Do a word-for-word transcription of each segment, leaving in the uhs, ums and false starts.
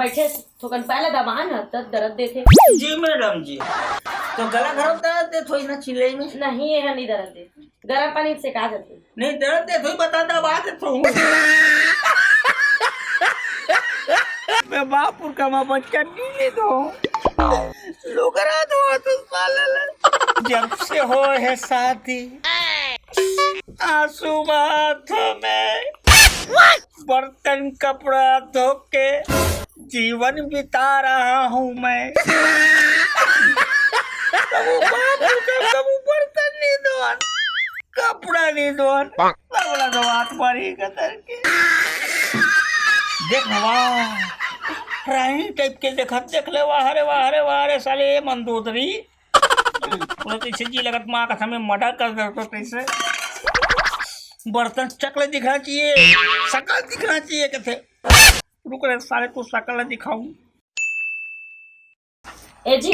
बैठे थोकन पैर ला दबान ह, त दरद देथे। जी मैडम जी, तो गला घलो दरद देथे होही ना चिल्लई में? नहीं, ये ह नहीं दरद देथे, गरम पानी से का जथे। नहीं, दरद देथे होही, बता, दबा देथे होही। मैं बापुर का माँ बच्चा नहीं ले दो, लुगरा दो तो साले ला। जब से होय हे शादी, आंसू आंखों में, बर्तन कपड़ा धो के जीवन बिता रहा हूँ मैं। कभू बाप का, कभू बर्तन नहीं धोन, कपड़ा नहीं धोन, सबला दवात मारी कतर के। देख ना, वाह, रानी टाइप के देखत, देख ले, वाह रे, वाह रे, वाह रे, साले ये मंदोदरी। पूरा तइसे जी लगत, माँ कसम, मैं मर्डर कर देतो तइसे। बर्तन चकले दिखना चाहिए, शकल दिखना चाहिए, कहते। रुक रे साले, तू शकल ना दिखाऊं। ए जी,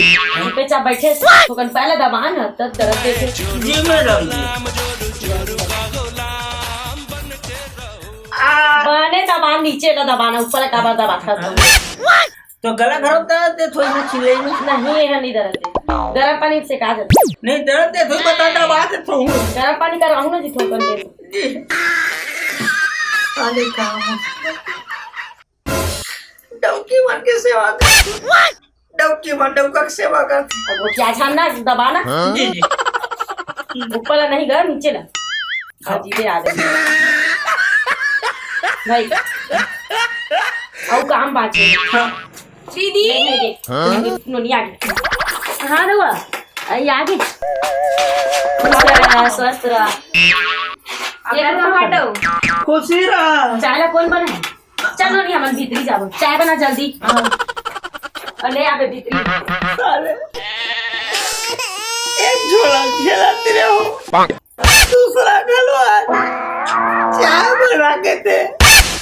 पेचा बैठे, थोकन पैर ला दबान ह, त दरद देथे। जी मैडम जी। बने दबान, नीचे ला दबाना, ऊपर ला काबर दबाथस? तो गला घलो दरद देथे होही ना चिल्लई में? नहीं, ये ह नहीं दरद देथे, गरम पानी से का जथे। नहीं, दरद देथे होही, बता, दबा देथे होही। गरम पानी करवाहूँ ना जी, थोकन देर। जी। साले का डौकी मन के सेवा कर। डौकी मन डौका के सेवा कर। अब वो क्या छानना, दबाना? जी, जी। ऊपर ला नहीं गा, नीचे ला। हाँ। अजीबे आदमी। भाई, अउ काम बाँचे। हाँ। दीदी। नहीं, नहीं, नहीं। हाँ? नोनी आ गई। हाँ, रउआ। आई आ गई। खुश रहा, स्वस्थ रहा। ये कौन हटो? खुशी रहा। चाय ला कौन बनाए? चल नोनी, हमन भीतरी जाबो, चाय बना जल्दी। हाँ। अउ ले आबे भीतरी। साले, एक झोला झेलत रहे हो, दूसरा घलो आज चाय बना के दे।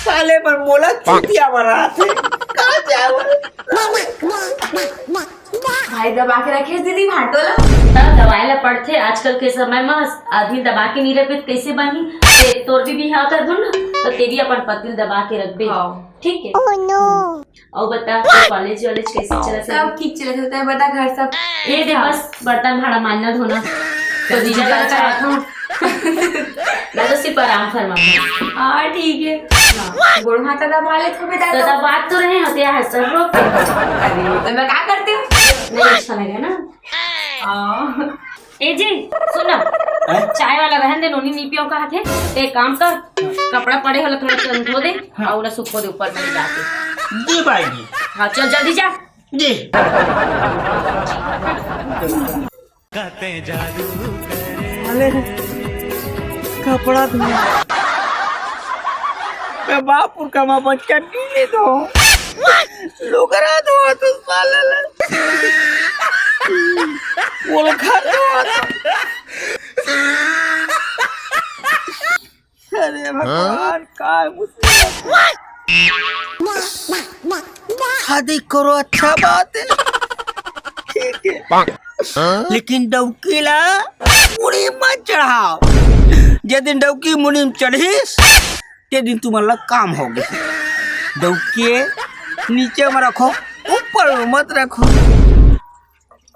साले मन मोला चूतिया बनाथे। का चाय बना? भाई दबा के रखे दीदी भांटो ला। तब दबाए ला पड़थे, आजकल के समय म आदमी दबा के नहीं रखबे त कइसे बनही? ते तोर भी बिहाव करबो ना, त ते भी अपन पति ल दबा के रखबे। हाँ। ठीक है? Oh no। अउ बता, तो कॉलेज वॉलेज कैसे चलत हे? सब ठीक चलत हे, तैं बता घर सब? ये दे बस बर्तन भाड़ा मांजना धोना। तो जीजा का चाहत हूँ। मैं तो सिर्फ आराम फरमा हूँ। हाँ, ठीक है। हाँ। गोड़ हाथ दबा ले तो बेटा। तो दबा तो रहे हैं, क्या है सर, रोक। अरे, तो मैं क्या करती हूँ? नहीं अच्छा लगा ना? हाँ। ए जी, सुन ना। हैं? चाय वाला रहन दे, नोनी नी पियो कहा थे। ते एक काम कर, कपड़ा पड़े होला थोड़ा चंद धो दे, हाँ। अउ ओला सुखो दे ऊपर में जाके। जी भाई जी। हाँ, चल जल्दी जा। जी। अरे, कपड़ा धो। मैं बापुर का माँ बच्चा टीले दो। लुगरा दो तो साले ले। बोल खा दो तो। अरे भगवान, का मुसीबत। शादी करो, अच्छा बात है, ठीक है, लेकिन डौकी ला मुड़ी मत चढ़ाओ। जे दिन डौकी मुड़ी में चढ़िस, ते दिन तुम्हारा काम हो गया। डौकी नीचे में रखो, ऊपर में मत रखो।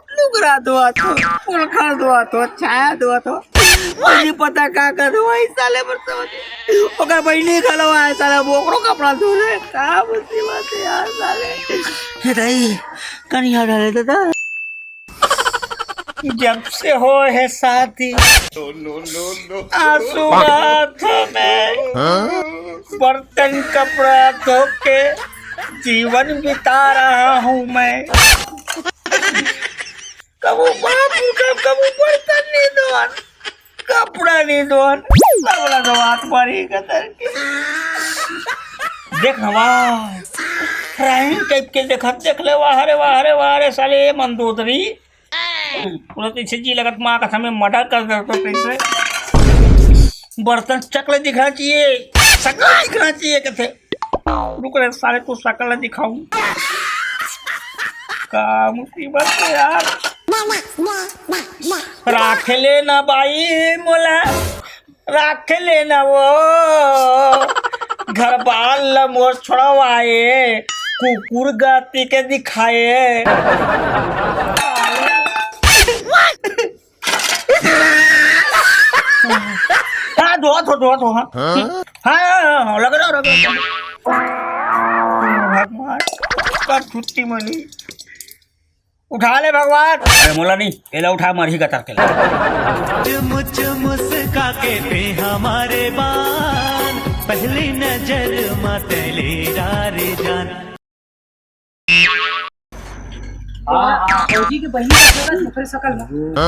लुगरा धोवत हो, पुलखर धोवत हो, छाया धोवत हो, नहीं पता का का धोवाई साले बर समझ। ओकर बहिनी घलो आए साले, वो ओकरो कपड़ा धो ले। का मुसीबत है यार साले। हे दाई, कनिया डाले दादा। जब से होय हे शादी, आंसू आंखों में, बर्तन कपड़ा धो के जीवन बिता रहा हूँ मैं। कबो बापुर का, कबो बर्तन नहीं धोन, कपड़ा नहीं धोन, सबला धोवात परी कतर के। देख ना, वाह, रानी टाइप के देखत, देख ले, वाह रे, वाह रे, वाह रे, साले ये मंदोदरी। पूरा तो इसे जी लगत, माँ कसम, मैं मर्डर कर देता तो इसे। बर्तन चकले दिखना चाहिए, शकल दिखना चाहिए, कहते। रुक रे साले, तू शकल ना दिखाऊं। का मुसीबत है यार। राख ले ना बाई मोला, राख ले ना वो। घर बार ल मोर छोड़वाए, कुकुर गाती के दिखाए। हाँ, धोत हो, धोत हो, हाँ। हाँ, हाँ, हाँ, हाँ, लग रहा, लग रहा। भगवान, कब छुट्टी मिली? उठा ले भगवान। अरे मोला नहीं, एला उठा, मरही कतर के ले। चुम चुम मुस्का के ते हमारे बान, पहली नजर मा तैले डारे जान। हाँ, हाँ। फौजी के बहिनी का लगा ओकरे सकल में।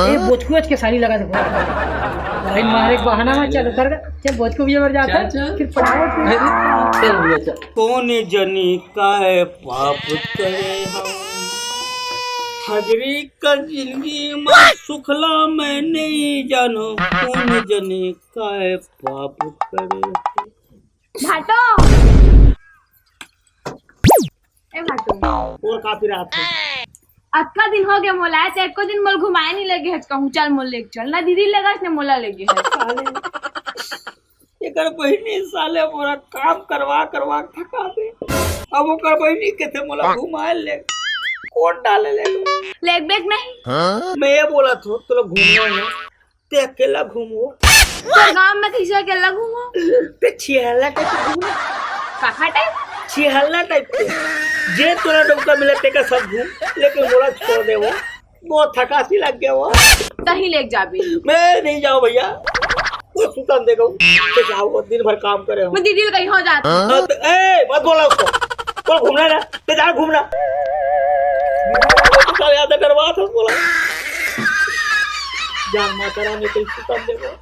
ए, बोचकुच के साली लगा देखो। भाई मारे के बहाना में चल उतर गए। चल बोचकू भी मर जाता है। चल, चल। फिर पटाओ फिर। अरे, चल भैया, चल। कौन जनी काय पाप करे हम, हगरी का जिंदगी में सुखला मैं नहीं जानो, कौन जनी काय पाप करे। भाटो, ए भाटो। और का पिरात है? अतका दिन हो गया मोला, ते एको दिन मोल घुमाए नहीं लेगे हच कहूँ, चल मोल लेके चल। ना दीदी लेगा, ना मोला लेगे हच। साले, एकर बहिनी साले मोला काम करवा करवा थका दे। अब ओकर बहिनी कहते मोला घुमाए ले, कोन डाले ले। लेगबे के नहीं। मैं ये बोला थो, तोला घूमना है, ते अकेला घूमो। तो गांव में कैसे अकेला घूमो? ते छिहला टाइप के घूमो। काका टाइप? छिहला टाइप के। जे तोला डौका मिला, तेका सब घूम, लेकिन मोला छोड़ दे वो। बहुत थकासी लग गया वो। तहीं लेके जाबे। मैं नहीं जाऊँ भैया, वो सुतन दे गऊ। ते जाओ, वो दिन भर काम करे हो। मैं दीदी ल कहीं हो जात। हाँ, तो, ए, मत बोला उसको। तो घूमना ना, ते जा घूमना। तो साले आधा डरवा था बोला। जान माता रानी, कहीं सुतन दे गऊ।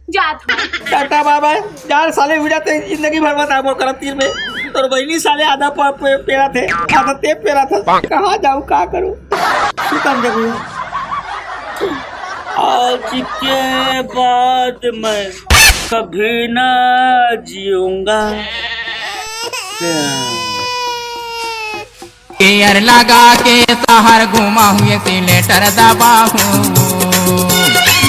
जात हूँ। टाटा बाय बाय। यार साले, उड़ा ते जिंदगी भर बता बोल करम तीर में। तोर बहिनी साले आधा प-, पे-, पेरा थे, आधा ते पेरा था। कहाँ जाऊँ, का करूँ? सुतन जरूर। आज के बाद मैं कभी ना जीऊंगा। गेयर लगा के शहर घूमा हुए सिलेटर दबा हूँ।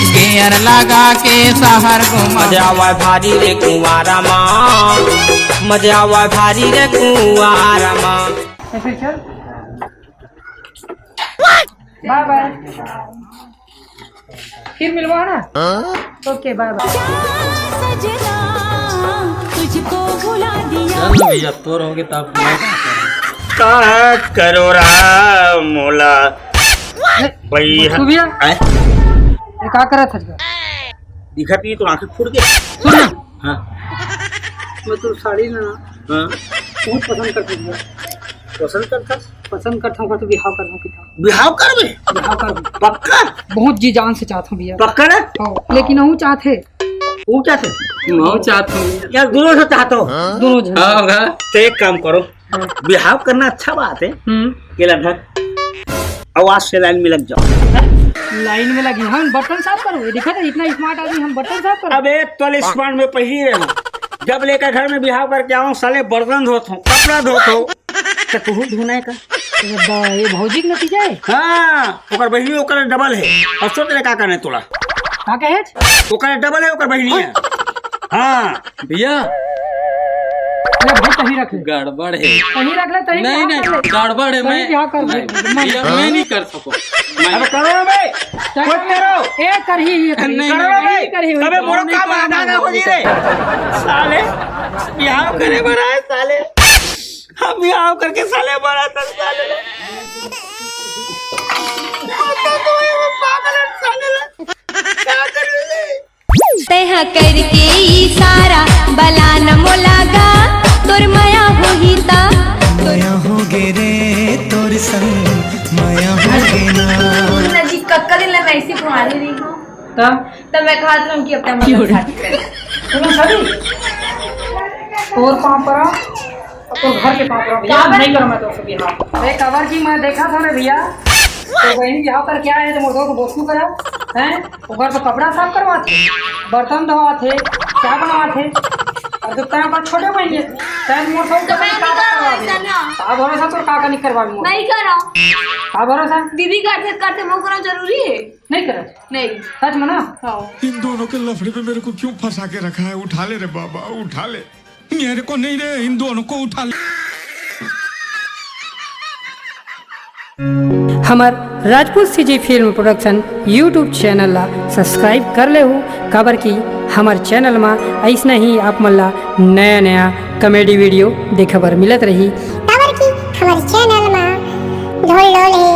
गेयर लगा के शहर घूमा। मजा आवा भारी रे कुंवारा मा, मजा आवा भारी रे कुंवारा मा। ऐसे चल। बाय बाय। फिर मिलवा ना। ओके, बाय बाय। सजना, तुझको भुला दिया। चल भैया, तोर होगे तब मैं का करूं? का करो रहा मोला भैया। तू भैया, आए? ये का करत हस? दिखत नहीं तो आंखें फूट गए। सुन ना, हाँ, मैं तो साड़ी ना हाँ। बहुत पसंद करती हूँ। पसंद करता? पसंद करता हूँ, तो बिहाव करना किता। बिहाव करबे? बिहाव कर पक्का? बहुत जी जान से चाहता हूँ भैया। पक्का ना? हाँ, लेकिन हूँ चाहते। वो क्या थे? मैं चाहता हूँ। यार, दोनों से चाहता हूँ। दोनों जन। हाँ होगा। तो एक काम करो, बिहाव करना अच्छा बात है, हम्म। केला धर, आवाज से लाइन में लग जाओ। लाइन में लगी, हम बर्तन साफ करो। ये देखा था, इतना स्मार्ट आदमी, हम बर्तन साफ करो। अबे, तोले स्मार्ट में पहिरे हूँ। जब लेकर घर में बिहाव करके आऊँ, साले बर्तन धोत हूँ, कपड़ा धोत हूँ, तो तू धोना है का? अरे बा, ये भौजी के नतीजा है। हाँ, ओकर बहिनी ओकर डबल है। और सोच ले का करने तोला। का कहे? ओकर डबल है, ओकर बहिनी है। हाँ। भैया, अरे भाई, कहीं रख ले। गड़बड़ है। कहीं रख ले, कहीं नहीं बिहाव कर नहीं, ले। गड़बड़ है। कहीं मैं बिहाव कर ले। भैया, मैं नहीं कर सकूँ। मैं अबे करो ना बे, चल, मत करो। ए करही, ये करही। नहीं, करो ना बे, करही, अबे मोरो काम आधा ना हो जी रे। साले, बिहाव करे बर आए साले। हम बिहाव करके साले बड़ा था साले। पागल है साले। क्या कर रहे? तैहा करके इशारा बलान मोला गा, तोर मया होही ता। मया होगे रे तोर संग, मया होगे ना। नजीक कक्का दिन ले मैं ऐसी तुम्हारी रही हूँ। तब तब मैं कहा तुम कि अपना मतलब शादी करें। सुनो सभी, तोर पाँव परा, अब तोर घर के पाँव परा भैया, नहीं करो मैं तो सभी। हाँ, अरे कवर जी, मैं देखा था ना भैया, तो बहन बिहाव करके आए तो मोटो को बोसू करा, हैं? ओकर तो कपड़ा साफ करवाथे, बर्तन धोवाथे, चाय बनवाथे। और तो तैं अपन छोटे बहन है, तैं मोर सब तो मैं का नहीं करवा करवा दे। ऐसा ना। का भरोसा तोर काका नहीं करवा मोर? नहीं करो। का भरोसा? दीदी करते करते वो करना जरूरी है। नहीं करे। नहीं। सच में ना? हाँ। इन दोनों के लफड़े में मेरे को क्यों फंसा के रखा है? उठा ले रे बाबा, उठा ले। मेरे को नहीं रे, इन दोनों को उठा ले। हमर Rajput CG film production YouTube channel ला सब्सक्राइब कर लेहू, काबर कि हमर चैनल मा अइसना ही आप मन ला नया नया कॉमेडी वीडियो देखे बर मिलत रही। काबर कि हमर चैनल मा ढोल ढोल हे,